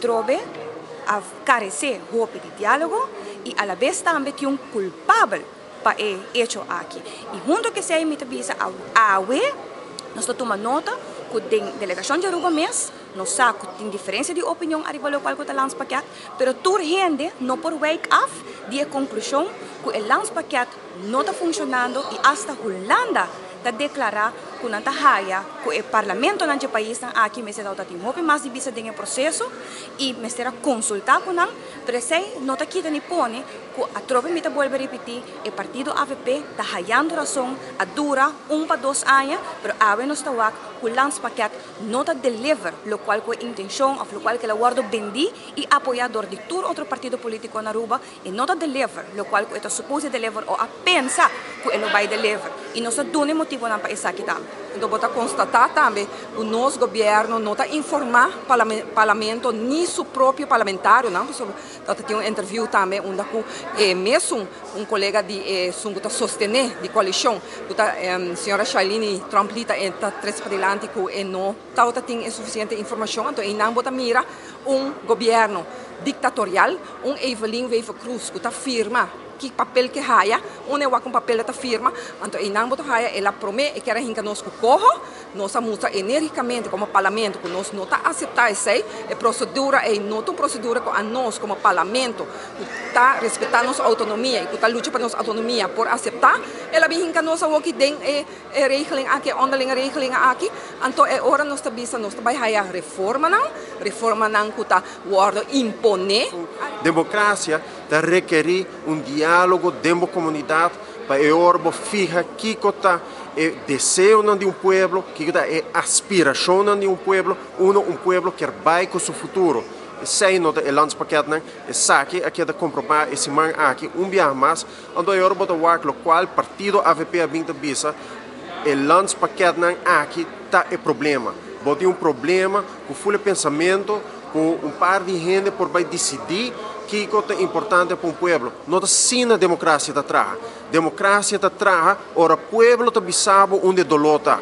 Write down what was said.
Atrobe a karese hopi di diálogo i alabes tambe tin un kulpabel pa e echo aki. I huntu ku esei mi ta bisa awe nos ta tuma nota ku den delegashon di Aruba mes nos sa ku tin diferensia di opinion ariba lokual ku ta landspakket, pero tur hende no por wijk af di e konklushon ku e landspakket no ta funshonando i asta Hulanda ta deklará ku nan ta haya ku e parlamentonan dje paisnan aki mester tabata tin hopi mas di bisa den e proseso i mester a konsultá ku nan, pero esei no ta kita ni pone ku atrobe mi ta bolbe ripití e partido avp ta hayando rason a dura un pa dos aña pero awe nos ta wak ku landspakket no ta deliver lokual ku e intenshon òf lokual ku el a wòrdu bendí i apoyá dor di tur otro partido polítiko na Aruba. E no ta deliver locual cu e ta supose deliver o a pensa cu e lo bay deliver y nos ta duna e motibonan pa esaki tambe. Anto bo ta constata tambe cu nos gobierno no ta informa parlamento ni su propio parlamentarionan, pasobra ta tin un interview tambe unda cu e mesun un colega di esun cu ta sostene di coalicion cu ta señora Shailini Tromp Lee ta trece padilanti cu e no tabata tin e suficiente informacion. Anto eynan bo ta mira un gobierno dictatorial, un Evelyn Wever-Croes cu ta firma ki papel ke haya, un e wak un papel e ta firma, anto eynan bo ta haya el a prome e kier a hinca nos cu coho, nos a mustra energicamente como parlamento cu nos no ta acepta esey, e procedura ey no ta un procedura cu anos como parlamento cu ta respeta nos autonomia y cu ta lucha pa nos autonomia por acepta, el a bin hinca nos awoki den e E regeling aki, e onderlinge regelingen aki, anto e ora nos ta bisa nos ta bai haya reformanan, reformanan ku ta wòrdu imponé. Demokrasia ta rekerí un diálogo den bo komunidat pa e ora bo fiha kiko ta e deseonan di un pueblo, kiko ta e aspirashonnan di un pueblo, unda un pueblo kier bai ku su futuro. Esei no ta e landspakketnan, esaki a keda komprobá e siman aki un biaha mas. Anto e ora bo ta wak lokual partido avp a bin ta bisa e landspakketnan aki ta e problema. Bo tin un problema ku ful e pensamento ku un par di hende por bai disidí kiko ta importante pa un pueblo. No ta asina demokrasia ta traha. Demokrasia ta traha ora pueblo ta bisa bo unda e doló ta.